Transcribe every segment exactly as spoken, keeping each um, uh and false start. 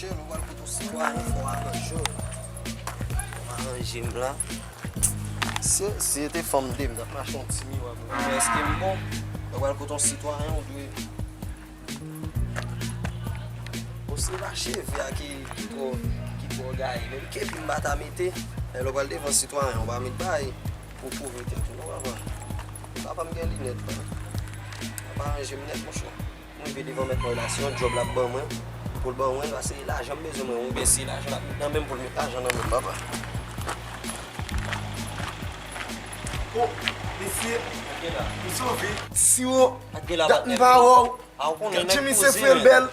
Chè, nou pral kote yon sitwayen, fò w aranje w. Fò w aranje m la. Si, si se te fanm de, m t ap mache yon ti miwa pou m wè èske m bon. Lè w pral kote yon sitwayen, ou dwe. Bon, se pa cheve a ki, ki twò, ki twò gaye. Menm kepi m pa ta mete, men lè w pral devan sitwayen, ou pa met bagay pou kouvri tèt ou, non, papa. Papa m gen linèt, papa. Papa aranje m nèt, monchè. Mwen rive devan mèt mwen la, se yon djòb l ap ban mwen, pou l ban mwen, paske se lajan m bezwen mwen, oubyen se lajan l ap met nan men m pou l met lajan nan men m, papa. O, mesye, m sove. Siwo, dat m pa wè w. Gad jan misye fre l bèl.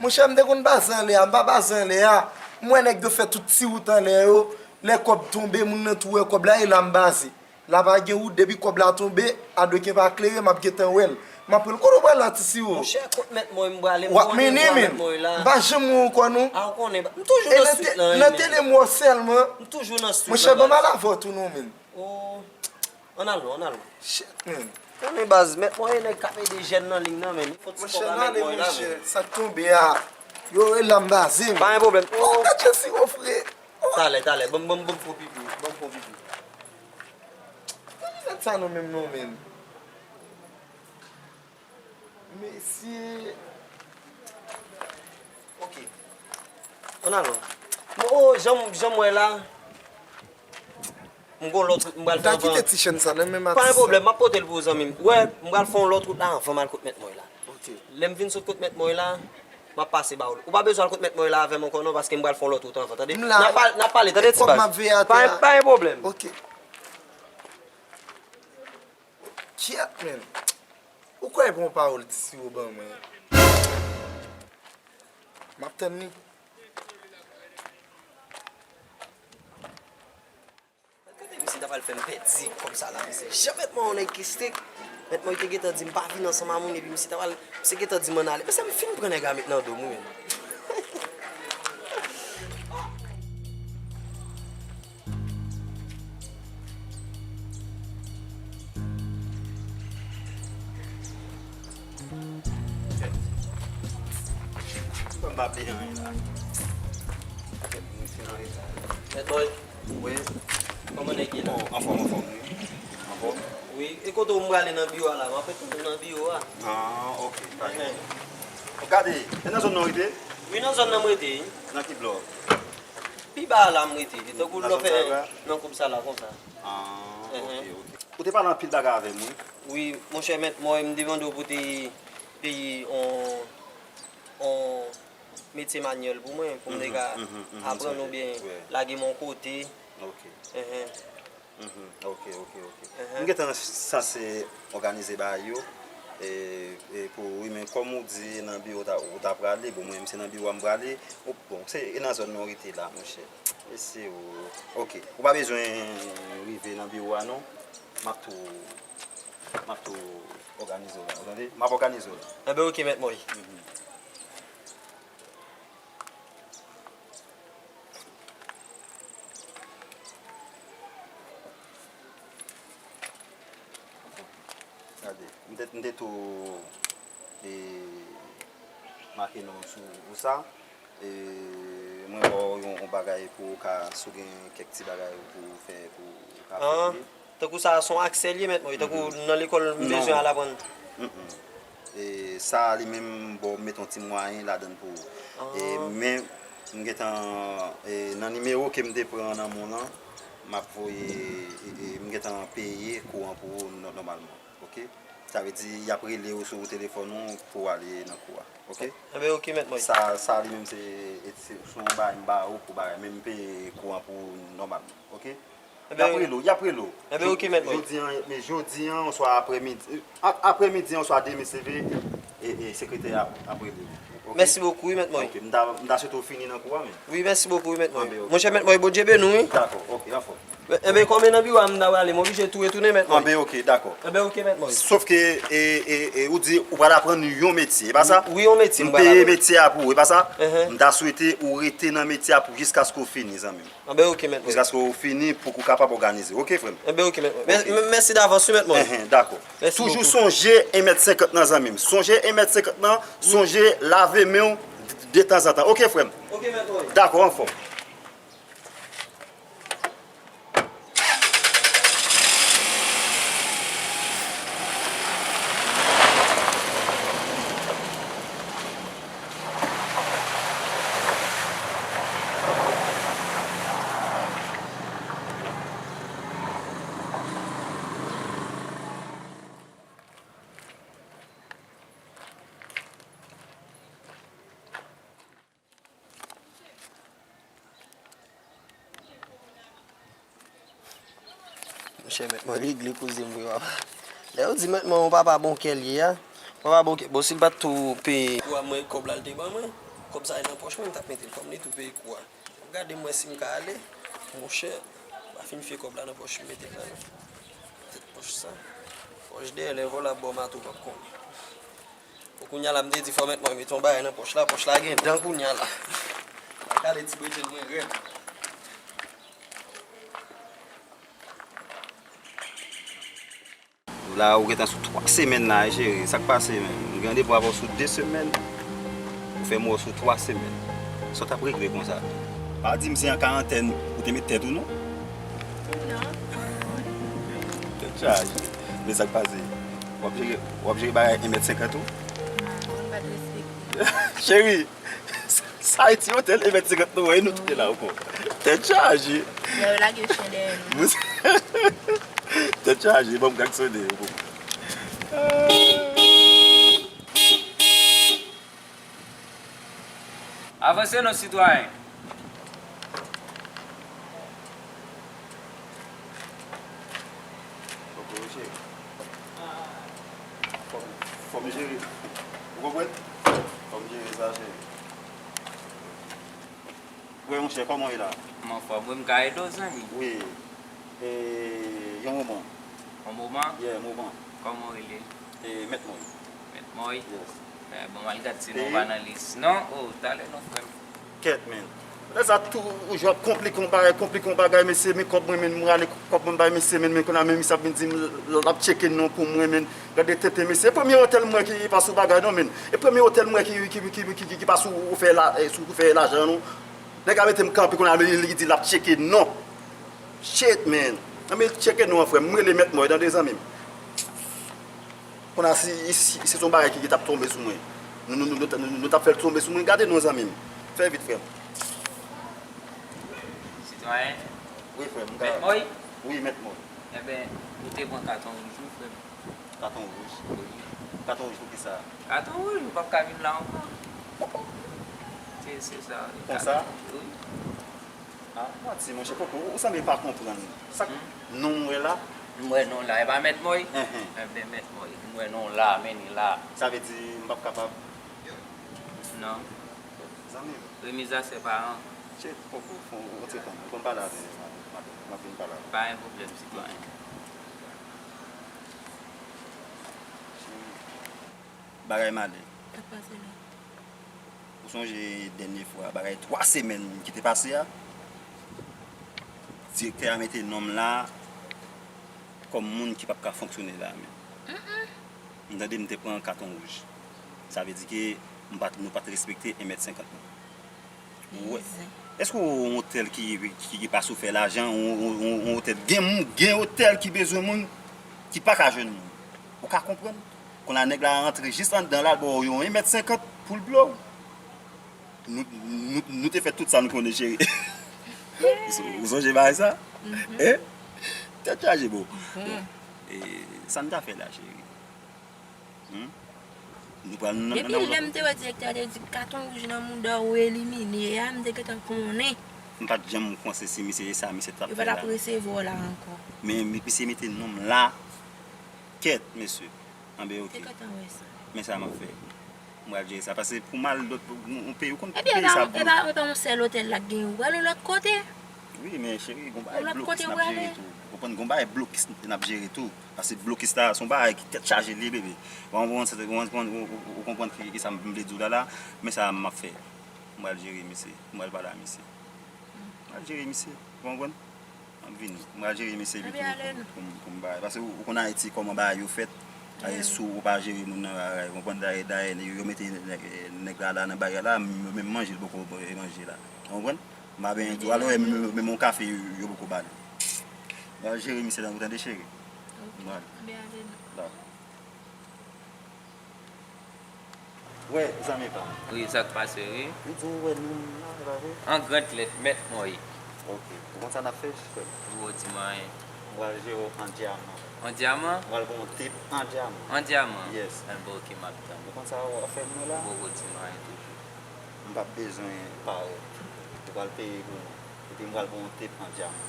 Monchè, m te konn baze anlè a, m pa baze anlè a. M wè nèg yo fè tout ti wout anlè yo. Lè kòb tonbe, moun nan tou wè kòb la, e la m baze. La pa gen wout, depi kòb la tonbe, adwoken pa klere, m ap gentan wè l. M ap rele, kote w pral la, ti siwo? Monchè, kot mèt mwen, m prale, m konnen m pral mèt mwen la. M pa janm wè w ankò, non. A, ou konnen, m toujou nan street lan, nan tele m wè w sèlman. M toujou nan street lan, baz. Monchè, ban m al avè w tou, non, menm. O, ann al non, ann al non. Shit, man. Konnen baz, mèt mwen e nèg k ap ede jèn nan liy nan, men. Fò ti kòb a mèt mwen la, men. Sa k tonbe a. Yo, e la m baze m. Pa gen pwoblèm. O, gad jan siwo fre. Talè, talè, ban m, ban m, ban m fon pipi, ban m fon pipi. Gade nèg sa non menm non, menm. Mesye. Ok. Ann al non. Bon, o, jan m, jan m wè la, m gon lòt wout, m pral fè anvan. Kite ti chèn sa nan men m. Pa gen pwoblèm, m ap pote l pou ou, zanmi m. Ou wè, m pral fè yon lòt wout la anvan m al kot mèt mwen la. Ok. Lè m vin sot kot mèt mwen la, m ap pase ba ou l. Ou pa bezwen al kot mèt mwen la avè m ankò non, paske m pral fè yon lòt wout anvan, tande? M la. N ap pale, n ap pale, tande ti baz? Pa gen, pa gen pwoblèm. Ok. Kyèt, menm. Ou kwè e bon pawòl ti siwo ban mwen? M ap tann li. Gade misye ta pral fè m pèdi kòb sa la, mesye. Jan mèt mwen yon nèg ki strik, mèt mwen te gentan di m pa vin ansanm a moun, epi misye ta pral, misye gentan di m ann ale. Mesye, m fin pran nèg la met nan do m, wi, menm. Ban m pa bliye anyen la. Mèt Boy. Wi. Kòman nèg ye la? O, anfòm, anfòm, wi. Anfòm? Wi, e kote w m prale nan biwo a la? M ap tann ou nan biwo a. A, ok, pa gen pwoblèm. Gade, e nan zòn nan w rete? Wi, nan zòn nan m rete, wi. Nan ki blòk? Pi ba a la m rete. Li tankou lè w fè nan koub sa la konsa. A, ok, ok. Ou te pale anpil bagay avè m, wi. Wi, monchè, mèt mwen, m te mande w pou te peye on, on metye manyèl pou mwen, pou m te ka aprann oubyen lage m yon kote. Ok. Enhen. Mhm, ok, ok, ok. M gentan sanse òganize bagay yo, e, e pou, wi, men kòm ou di nan biwo ta, ou ta prale, bon, mwen menm se nan biwo a m prale, ou, bon, se, e nan zòn nan w rete la, monchè. Mesye, o, ok. Ou pa bezwen rive nan biwo a, non. M ap tou, m ap tou òganize w la, ou tande? M ap òganize w la. Enben, ok, mèt mwen. Mhm. Gade, m te, m te tou, e, make non sou, sou sa. E, mwen ba w yon, yon bagay pou w ka, si w gen kèk ti bagay pou w fè, pou w ka fè. Tankou sa a se yon aksè l ye, mèt mwen, tankou nan lekòl m bezwen al aprann. Mm, mm. E sa a li menm, bon, m met yon ti mwayen ladan l pou ou. E, men, m gentan, e, nan nimewo ke m te pran nan men w lan, m ap voye, e, e, m gentan peye kouran pou ou nò-, nòmalman, ok? Sa vle di, y ap rele w sou telefòn ou pou w ale nan kou a, ok? Enben, ok, mèt mwen. Sa, sa li menm se, e, se, se yon bagay m ba ou pou bagay, men m peye kouran pou ou nòmalman, ok? Y ap rele w, y ap rele w. Enben, ok, mèt mwen. Jodi an, men jodi an, oswa aprèmidi, a-, aprèmidi an, oswa demen se vre, e, e, sekretè a ap, ap rele w. Ok? Mèsi bokou, wi, mèt mwen. Ok, m ta, m ta swete w fini nan kou a, men. Wi, mèsi bokou, wi, mèt mwen. Enben, ok. Monchè, mèt mwen, Bondye beni w, wi. Dakò, ok, anfòm. Enben, kòm e nan biwo a m ta prale, m oblije tou retounen, mèt mwen. Enben, ok, dakò. Enben, ok, mèt mwen. Sòf ke, e, e, e, ou di ou pral aprann yon metye, e pa sa? Wi, yon metye, m pral aprann. M peye metye a pou ou, e pa sa? M ta swete ou rete nan metye a pou jiskaske w fini, zanmi m. Anben, ok, mèt mwen. Jiskaske w fini pou w kapab òganize. Ok, frè m? Enben, ok, mèt mwen. Mè-, mè-, mèsi davans, wi, mèt mwen. Enhen, dakò. Mèsi bokou. Toujou sonje en mèt senkant nan, zanmi m. Sonje en mèt senkant nan, sonje lave men w, Detanzantan. Oke, frè m. Oke, mèt Roy. Dakò, anfòm. Monchè, mèt mwen regle koze m vre, papa. Lè yo di mèt mwen yon papa bon kè l ye a, papa bon kè, bon, si l pa t tou peye kou a, mwen, kòb la l te ban mwen, kòb sa a nan pòch mwen, m t ap mete l kòm li tou peye kou a. Gade m wè si m ka ale. Monchè, m pa fin fye kòb la nan pòch m mete l la non. Tèt pòch sa. Pòch dèyè, lè vòlè ap ba w mato, w p ap konnen. Bon, kounye a la, m te di fò mèt mwen mete yon bagay nan pòch la. Pòch la gen dan kounye a la. Gade ti bretèl mwen rèd. La, ou gentan sou twa semèn la, cheri. Sa k pase menm? M gen randevou avè w sou de semèn. Ou fè m wè w sou twa semèn. Sa w t ap regle konsa? Pa di m se an karantèn ou te met tèt ou, non? Non. Tèt chaje. Men sa k pase? W ap jere, w ap jere bagay en mèt senkant ou? Ah, ou pa t respekte. Cheri, sa Ayiti otèl, en mèt senkant nou wè, nou tout la ankò. Tèt chaje. Lè yo lage chen dèyè nou. Tèt chaje, ban m gad sonde. Avanse non, sitwayen. Fò m, fò m jere. Ou konprann? Fò m jere sa, cheri. Wè, monchè, kòman w ye la? M anfòm, wi, m ka ede w, zanmi? Wi. E, yon moman. Yon moman? Yeah, moman. Kòman w rele? E, Mèt Moy. Mèt Moy? Yes. Eh, bon, m al gad si non w pa nan lis non. Oh, talè non, frè m. Kèt, men. Lè sa tou, ou jwe ap konplike yon bagay, konplike yon bagay, mesye, men kòb mwen, men, m rale kòb mwen bay mesye, men, men, kounye a, men, misye ap vin di m, l ap tcheke non pou mwen, men. Gade tenten, mesye. E premye otèl m wè ki pa sou bagay, non, men. E premye otèl m wè ki, ki, ki, ki, ki, ki pa sou ou fè la, eh, sou ou fè lajan, non. Nèg la mete m kanpe, kounye a, li, li di l ap tcheke non. Shit, man. Anben, tcheke non an, frè m. M rele Mèt Moy, tande, zanmi m. Kounye a, si, si, si se yon bagay ki, ki t ap tonbe sou mwen, nou, nou, nou, nou, nou, nou t ap fè l tonbe sou mwen. Gade non, zanmi m. Fè vit, frè m. Sitwayen? Wi, frè m. Mèt Moy? Wi, Mèt Moy. Enben, ou te pran katon wouj, wi, frè m. Katon wouj? Wi. Katon wouj pou kisa? Katon wouj, ou p ap ka vin la ankò. Se, se sa. Konsa? Wi. Ah, manti, monchè, poko, ou sanble pa konprann. Sa k, hmm, non m wè la? M wè non la, e pa Mèt Moy? Enhen. Enben, Mèt Moy, m wè non la, men li la. Sa vle di m p ap kapab? Non. Zanmi m. Remiz a se paran. Shit, poko, fon, ou te tann. Ou konn pale avè madanm, m ap vin pale avè. Pa gen pwoblèm, sitwayen. Bagay malè. Sa k pase la? Ou sonje dènye fwa, bagay twa semèn ki te pase a? Direktè a mete non m la kòm moun ki p ap ka fonksyone la menm. Mm-mm. M tande m te pran katon wouj. Sa vle di ke m pa t, nou pa t respekte en mèt senkant nou. Wè. Èske w yon otèl ki, ki, ki pa sou fè lajan, yon, yon, yon, yon otèl, gen moun, gen otèl ki bezwen moun ki pa ka jwenn moun. Ou ka konprann? Kounye a nèg la rantre jis anndan la, l ba w yon en mèt senkant pou l blow. Nou, nou, nou te fè tout sa nou konnen, cheri. Ou so-, ou sonje bagay sa? Mhm. Eh? Tèt chaje, bro. Mhm. E sa n ta fè la, cheri? Hmm? Nou pral nan, nan, nan, nan. Depi lè m te wè direktè a te di katon wouj nan mouda w ou elimine a, m te gentan konnen. M pa t janm panse si misye se sa misye t ap fè la. Yo pa t ap resevwa w la ankò. Men mi-, misye mete non m la. Kèt, mesye. Anben, oke. M te gentan wè sa. Men sa m ap fè. M pral jere sa. Paske pou m al lòt, yon peyi, ou konn peyi sa blok. Ebyen, e pa, e pa yon sèl otèl la k gen, ou pral yon lòt kote. Wi, men cheri, gon bagay blokis n ap jere tou. Ou konprann, gon bagay blokis n ap jere tou. Paske blokis la, se yon bagay ki tèt chaje li ye, bebe. Ou konprann, ou, ou, ou, ou konprann ki, ki sa m vle di w la la, men sa m ap fè. M pral jere misye, m pral pale a misye. M pral jere misye, ou konprann? M ap vini, m pral jere misye epi tou pou, pou, pou m bay. Paske ou, ou konn Ayiti, kòman bagay yo fèt. Ay, si w pa jere moun nan bagay, ou konprann? Dayè, dayè, yo, yo mete nèg, nèg la, la nan bagay la, m-, menm manje l poko manje la. Ou konprann? M pa benyen tou, alò, menm, menm yon kafe, yo, yo poko ba li. M pral jere misye la, ou tande, cheri? Ok. M pral. Anben, ale non. Dakò. Wè, zanmi pa m. Wi, sa k pase, wi? Li di w wè nou la, se pa vre? An gran lèt, mèt mwen, wi. Ok. Ou konn sa n ap fè, frè m? Ou di mwen anyen. M pral jere w an dyaman. An dyaman? M pral ba w yon tip an dyaman. An dyaman? Yes. Anben, ok, m ap tann. Ou konn sa w ap fè m nan la? Ou poko di mwen anyen toujou. M p ap bezwen parèt. Ou pral peye pou mwen. Epi m pral ba w yon tip an dyaman.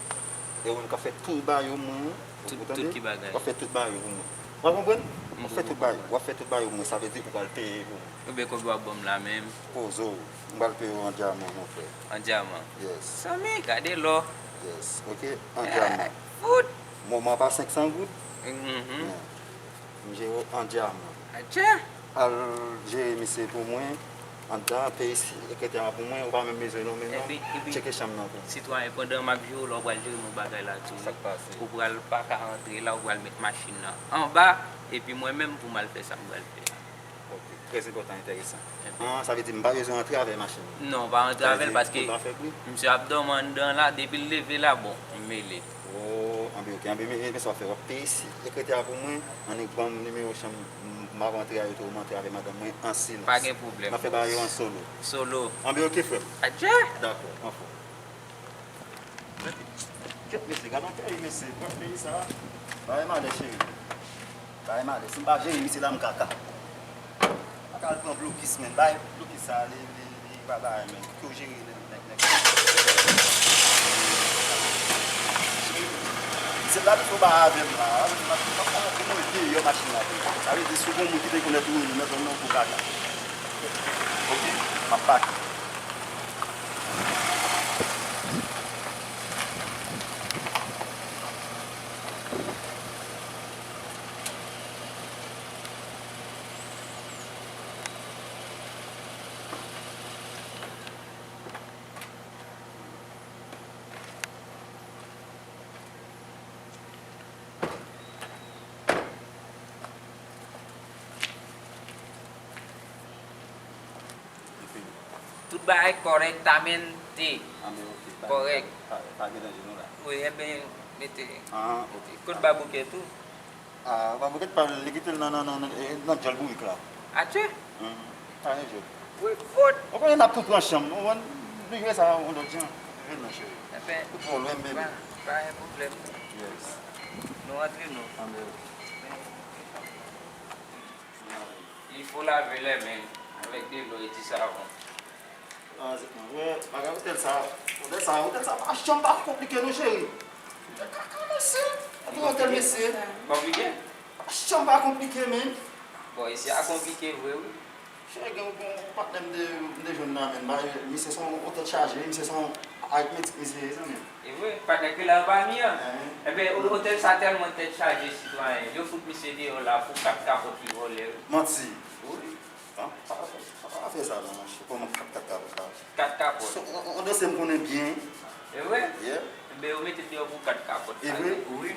E ou menm k ap fè tout bagay yo mwen. Tout, ou tande? Tout ki bagay? W ap fè tout bagay yo pou mwen. W ap konprann? W ap fè tout bagay. W ap fè tout bagay yo mwen. Sa vle di ou pral peye pou mwen. Ebyen, konbyen w ap ban m la menm? Poze w. M pral peye w an dyaman, mon frè. An dyaman? Yes. Zanmi, gade lò. Yes. Ok? An dyaman. Fout! Moman pa senk san goud? Mhm. Yeah. M jere w an dyaman. Atchè! Al jere misye pou mwen, anndan, peye si, ekritirman pou mwen, ou pa menm bezwen non, men non. Epi, epi, tcheke chanm nan pou mwen. Sitwayen, pandan m ap jere w la, ou pral jere m yon bagay la tou, wi. Sa k pase? Ou pral pa ka antre la, ou pral met machin nan anba, epi mwen menm pou m al fè sa m pral fè a. Ok, trè enpòtan, enteresan. Epi. An, sa vle di m pa bezwen antre avè machin nan? Non, pa antre avè l, paske misye ap dòmi anndan la, depi l leve la, bon, m mele. Oh, anben, ok. Anben, men, men sa w ap fè, w ap peye si, sekretè a pou mwen, annik ban m nimewo chanm, m, m ap antre a yo tou, m antre avè madanm mwen an silans. Pa gen pwoblèm. M ap fè bagay yo an solo. Solo. Anben, ok, frè m. Atchè! Dakò, anfòm. Kèt, mesye, gad yon peyi, mesye. Pran peyi sa. Bagay malè, cheri. Bagay malè. Si m pa jere misye la, m kaka. Pa ka al pran blokis, men. Bay blokis sa, li, li, li pa bay, men. Pou ke w jere nèg, nèg, nèg. Se la pou ba avè m la. M ap, m ap, m ap, m ap deyò machin la tou. Sa vle di, si w gon moun ki te konèt ou, nan zòn nan, ou pou kaka. Ok, m ap pake. Tout bagay kòrèktamente. Kòrèk. Pa, pa gen danje non la. Wi, enben, mete. Ah, ok. Kot babouke tou? Ah, babouke pa li kite l nan, nan, nan, nan, eh, nan djòl bourik la. Atchè? Hmm, pa gen jòl. Wi, fout. Ou konnen n ap tou pran chanm. Ou konprann? Nou jwe sa yon lòt jan. Vin non, cheri. Enben, tout pwòblèm, baby. Pa, pa gen pwoblèm. Yes. Nou antre non. Antre. Il faut laver les mains avec de l'eau et du savon. Ah, se, wè, bagay otèl sa, otèl sa, otèl sa pa janm pa konplike non, cheri. Otèl kaka, mesye. Epi otèl, mesye. Konplike? Pa janm pa konplike, men. Bon, isi a konplike vre, wi. Cheri, gen yon patnè m te, m te jwenn nan men, misye se yon tèt chaje, misye se yon aritmetik, misye, zanmi. E vre, patnè ke la pa ni an. Enben, otèl sa tèlman tèt chaje, sitwayen. Yo fout misye deyò la pou kat kapòt li vòlè, wi. Manti. Wi. Pa, pa, pa, pa fè sa non, monchè. Kòman kat, kat kapòt sa? Kat kapòt. Se yon, yon, yon dosye m konnen byen. E vre? Yeah. Enben, yo mete l deyò pou kat kapòt. E vre? Wi.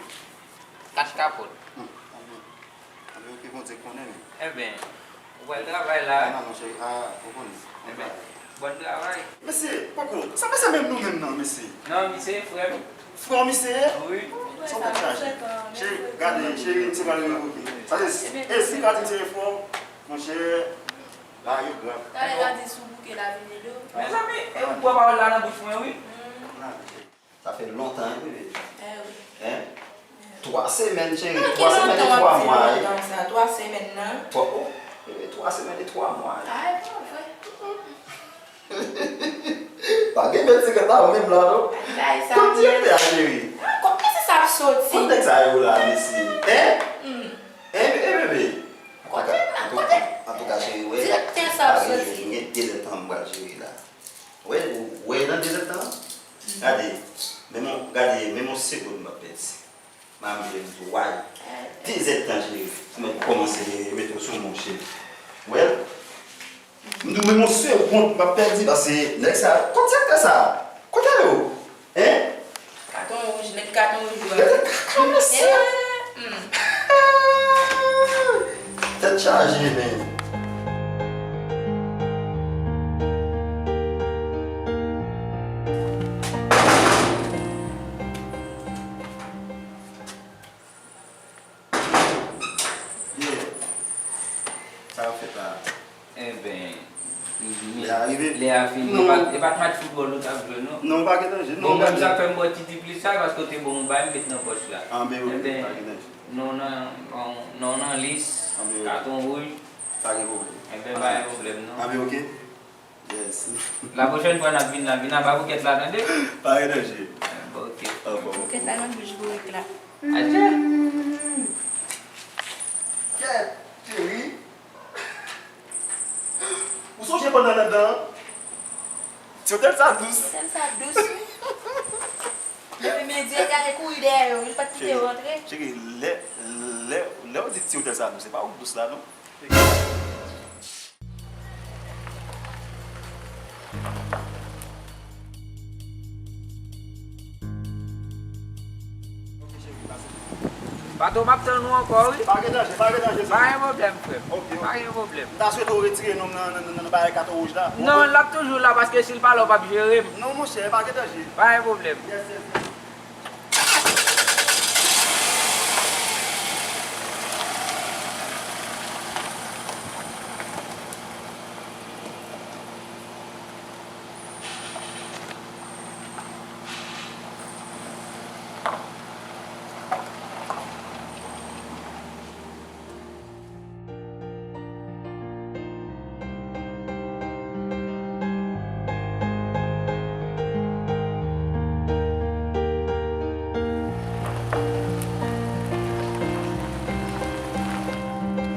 Kat kapòt. Hmm. Anben, ok, Bondye konnen, men. Enben, ou pral travay la, wi. Non, non, cheri, ah, ou konnen. Enben, bòn travay. Mesye, poko, sa mesye menm nou menm nan, mesye? Non, misye frè m. Frè w misye ye? Wi. Se yon tèt chaje. Cheri, gade, cheri, misye pral revoke. Sa se, e si ka di misye frè w, monchè, bagay yo grav. Talè la di sou bouke la vini do. Mezanmi, e ou bwè pawòl la nan bouch mwen, wi. Hmm. Sa fè lontan, wi, bebe. Eh wi. Hein? Twa semèn, cheri. Twa semèn e twa mwa, wi. Twa semèn nan. Twa, oh, bebe, twa semèn e twa mwa, wi. Ah, e pa vre. Pa gen bèl ti kanta ou menm la, non. Ay, sa. Kot direktè a, cheri? Ah, kot mesye sa ap soti? Kot nèg sa yo la, mesye? Hein? Hmm. Hein, e bebe? Kote, kote? Antouka, cheri, wè. Direktè sa ap soti. Gen dezèdtan m pral jere la. Wè, ou wè nan dezèdtan? Gade, menm yon, gade, menm yon segonn m p ap pèdi. Manmi vle m di w, way. Dezèdtan, cheri. Mwen kòmanse mete w sou mwen, cheri. Wè? M di w, menm yon segonn m p ap pèdi, paske nèg sa, kot direktè sa? Kote l ye? Hein? Katon wouj, lèt katon wouj yo. Gade katon, mesye. Eh, hmm. Tèt chaje, men. Yeah. Sa yo fèt la. Enben, lè a rive. Lè a fini. Non. E pa, e pa t match foutbòl nou t ap jwe, non. Non, pa gen danje. Bon, non, mwen, sa fè m ba w ti diplis la, paske w te ban m yon bagay, m met nan pòch la. Anben, ok, pa gen danje. Non nan, non, non nan lis, anben, ok, katon wouj. Pa gen pwoblèm. Enben, pa gen pwoblèm, non. Anben, ok. Yes. La pwochèn fwa n ap vin la, vin ak ba bokèt la, tande? Pa gen danje. Enben, ok. Anben, ok. Bokèt la nan bouch bourik la. Adje. Kèt, cheri. Ou sonje pandan nan dan an? Ti otèl sa dous. Ti otèl sa dous, wi. Depi midi, e te ale kouri dèyè yo, li pa t kite yo rantre. Cheri, lè, lè, lè w di ti otèl sa dous, se pa ou k dous la, non. Patwon, m ap tann ou ankò, wi. Pa gen danje, pa gen danje, se. Pa gen pwoblèm, frè m. Ok, ok. Pa gen pwoblèm. M ta swete w retire non m nan, nan, nan, nan bagay katon wouj la. Non, l ap toujou la, paske si l pa la, w p ap jere m. Non, monchè, pa gen danje. Pa gen pwoblèm. Yes, yes, yes.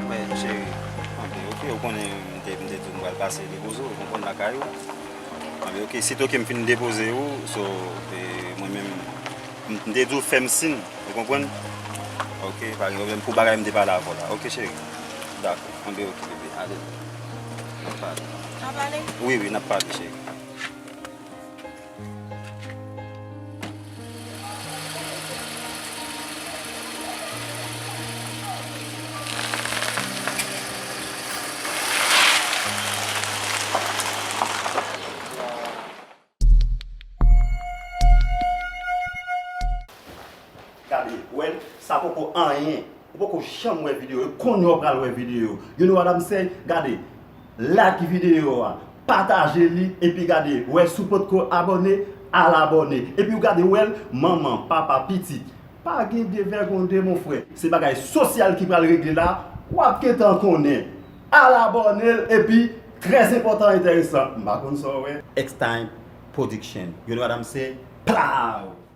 Wè, cheri, anben, ok, ou konnen m te, m te di w m pral pase depoze w, ou konprann, lakay ou. Anben, ok, sito ke m fin depoze w, so, e, mwen menm, m, m te di w fè m siy, ou konprann? Ok, pa gen pwoblèm, pou bagay m te pale avè w la. Ok, cheri? Dakò, anben, ok, bebe, ale. N ap pale. N ap pale? Wi, wi, n ap pale, cheri. Gade, wè, sa poko anyen. Ou poko janm wè videyo yo. Kounye a w pral wè videyo yo. You know what I'm saying? Gade, like videyo a, pataje li, epi gade, wè, si w potko abòne, al abòne. Epi w gade, wè, manman, papa, pitit. Pa gen devègonde, mon frè. Se bagay sosyal ki pral regle la. W ap gentan konnen. Al abòne l, epi, trè enpòtan, enteresan. M pa konn sa w wè. X-Time Production. You know what I'm saying? Plaw!